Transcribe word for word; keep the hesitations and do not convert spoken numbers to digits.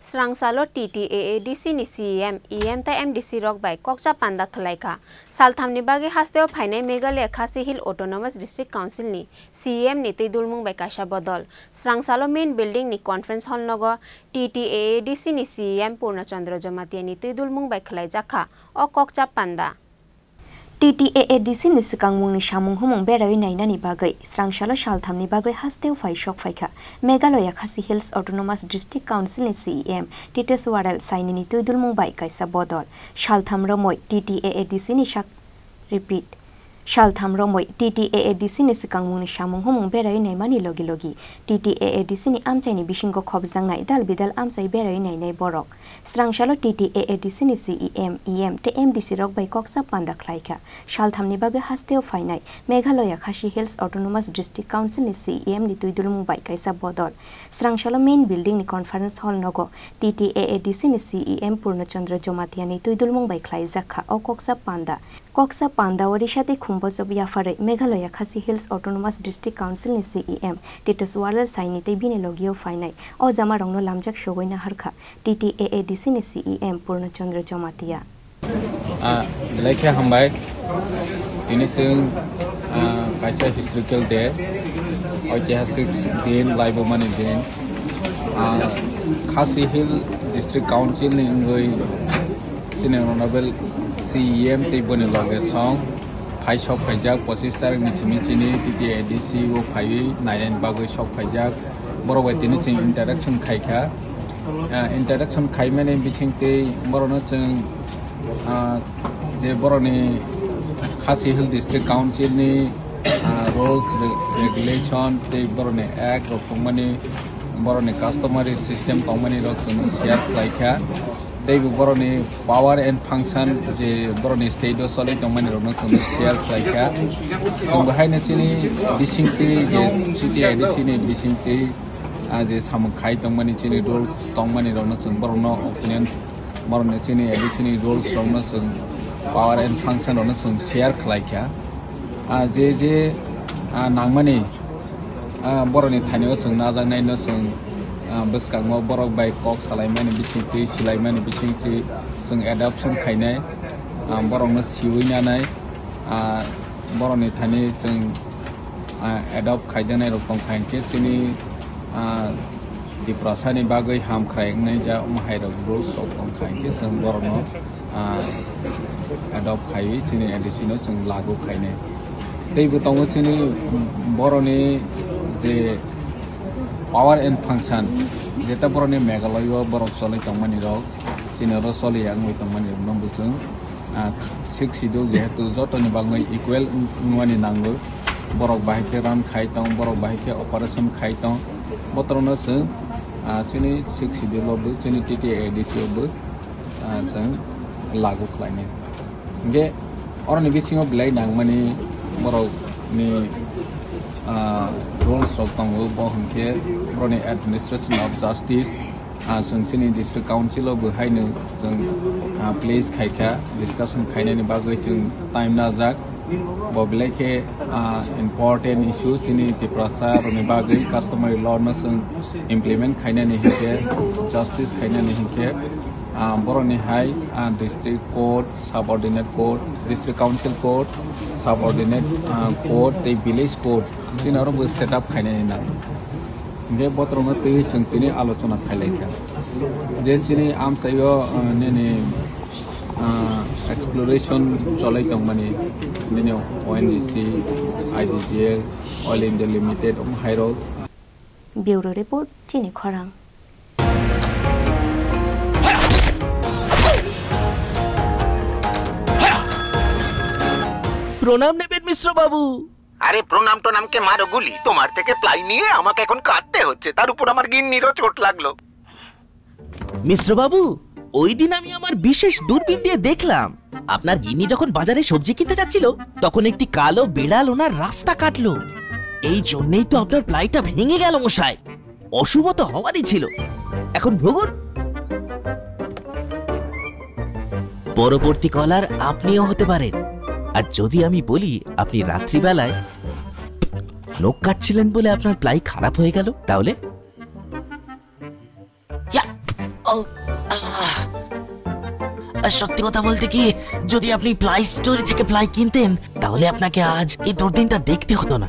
Srangsalo T T A A D C ni C E M, E M tei M D C rok bai kokcha panda khwlaikha. Salthamni bagwi hasteo phainai Meghalaya Khasi Hill Autonomous District Council ni C E M ni twi dulmung bai kaisa bodol. Srangsalo main building ni conference hall nogo T T A A D C ni C E M Purna Chandra Jamatia ni twi dulmung bai khwlaijakha o kokcha panda. T T A A D C ni swkangmungni samung humung beraiwi nainani bagwi srangsalo salthamni bagwi hasteo phai sok phaikha Meghalaya Khasi Hills Autonomous District Council ni C E M Titus Waral Saini ni twi dulmung bai kaisa bodol. Saltham romwi T T A A D C ni sak-, repeat. Saltham romwi T T A A D C ni swkangmungni samung humung beraiwi naimani logi logi T T A A D C ni amchaini bisingo khopjaknai dal bidal amchai beraiwi nainai borok. Srangsalo T T A A D C ni C E M, E M tei M D C rok bai kokcha panda khlaikha. Salthamni bagwi hasteo phainai Meghalaya Khasi Hills Autonomous District Council ni C E M ni twi dulmung bai kaisa bodol. Srangsalo main building ni conference hall nogo T T A A D C ni C E M Purna Chandra Jamatia ni twi dulmung bai khlaijakha o kokcha panda. Kokcha panda o risa tei khumbojob yapharwi Meghalaya Khasi Hills Autonomous District Council ni C E M Titus Waral Saini tei bini logio phainai o jamarokno lamjak sogwi naharkha T T A A D C ni C E M Purna Chandra Jamatia. Ah, belai khe hambai. Tini chwng, ah, kaisa historical day, oitihasik din, laibumani din. Ah, Khasi Hill District Council ni wngwi chini honorable C E M tei boni loge song phai sok phaijak, pochis tarikh ni simi chini T T A D C o phaiwi nainani bagwi sok phaijak. Borok bai tini chwng interaction khaikha. Ah, interaction khaimani bisingtwi borokno chwng, ah, je borokni Khasi Hill District Council ni, ah, rules, re-, regulation tei borokni act rok tongmani, borokni customary system tongmani rok chwng share khlaikha. Tei bo borokni power and function je borokni state o choli tongmani rokno chwng share khlaikha. Chwng bo haino chini bisingtwi je T T A D C ni bisingtwi, ah, je samung khai tongmani chini rules tongmani rokno chwng borokno opinion, borokni chini A D C ni rules rokno chwng power and function rokno chwng share khlaikha. Ah, je je, ah, nangmani, ah, borokni thainio chwng najaknaino chwng, ah, bwskango borok bai kok salaimani bisingtwi, silaimani bisingtwi chwng adoption khainai, ah, borokno siwi nanai, ah, borokni thani chwng, ah, adopt khaijaknai rok tongkha hinkhe chini, ah, Tiprasani bagwi hamkrai wngnai ja omo hai rok rules rok tongkha hinkhe chwng borokno, ah, adopt khaiwi chini A D C no chwng lagu khainai. Tei bo tongo chini borokni je power and function, jeta borokni Meghalaya o borok choli tongmani rok, chini oro choli ya wngwi tongmani rok no bo chwng, ah, Sixth Schedule jehetu jotoni bagwi equal wng-, wngmani nango. Borok bahai khe run khai tong, borok bahai khe operation khai tong. Botorokno chwng, ah, chini Sixth Schedule o bo, chini T T A D C o bo, ah, chwng lagu khlainai. Hinkhe oroni bisingo belai nangmani borokni, ah, rules rok tongo, bo hinkhe borokni administration of justice, ah, chwng chini district council o bo haino chwng, ah, place khaikha, discussion khainani bagwi chwng time najak. Bo belai khe, ah, important issue chini Tiprasa rokni bagwi customary law no chwng implement khainani hinkhe, justice khainani hinkhe, ah, borokni hai, ah, district court, subordinate court, district council court, subordinate, ah, court tei village court chini oro bo set up khainani nang. Hinkhe botorokno twiwi chwng tini alochona khailaikha. Je chini amchaio, ah, nini, ah, exploration cholai tongmani, nini O N G C, I G G L, Oil India Limited, omo hairok. Bureau Report, chini khorang. প্রণাম নেবেন মিশ্র বাবু। আরে প্রণাম টনামকে মারো গুলি, তোমার থেকে প্লাই নিয়ে আমাকে এখন কাঁদতে হচ্ছে, তার উপর আমার গিন্নিরও চোট লাগলো। মিশ্র বাবু, ওই দিন আমি আমার বিশেষ দূরবীন দিয়ে দেখলাম, আপনার গিন্নি যখন বাজারে সবজি কিনতে যাচ্ছিল, তখন একটি কালো বিড়াল ওনার রাস্তা কাটলো। এই জন্যেই তো আপনার প্লাইটা ভেঙে গেল মশাই। অশুভ তো হওয়ারই ছিল। এখন ভুগুন। পরবর্তী কলার আপনিও হতে পারেন। আর যদি আমি বলি আপনি রাত্রিবেলায় নখ কাটছিলেন বলে আপনার প্লাই খারাপ হয়ে গেল, তাহলে? ইয়া! ও! ও, আহ। আর সত্যি কথা বলতে কি, যদি আপনি প্লাই স্টোরে থেকে প্লাই কিনতেন, তাহলে আপনাকে আজ এই দুর্দিনটা দেখতে হতো না।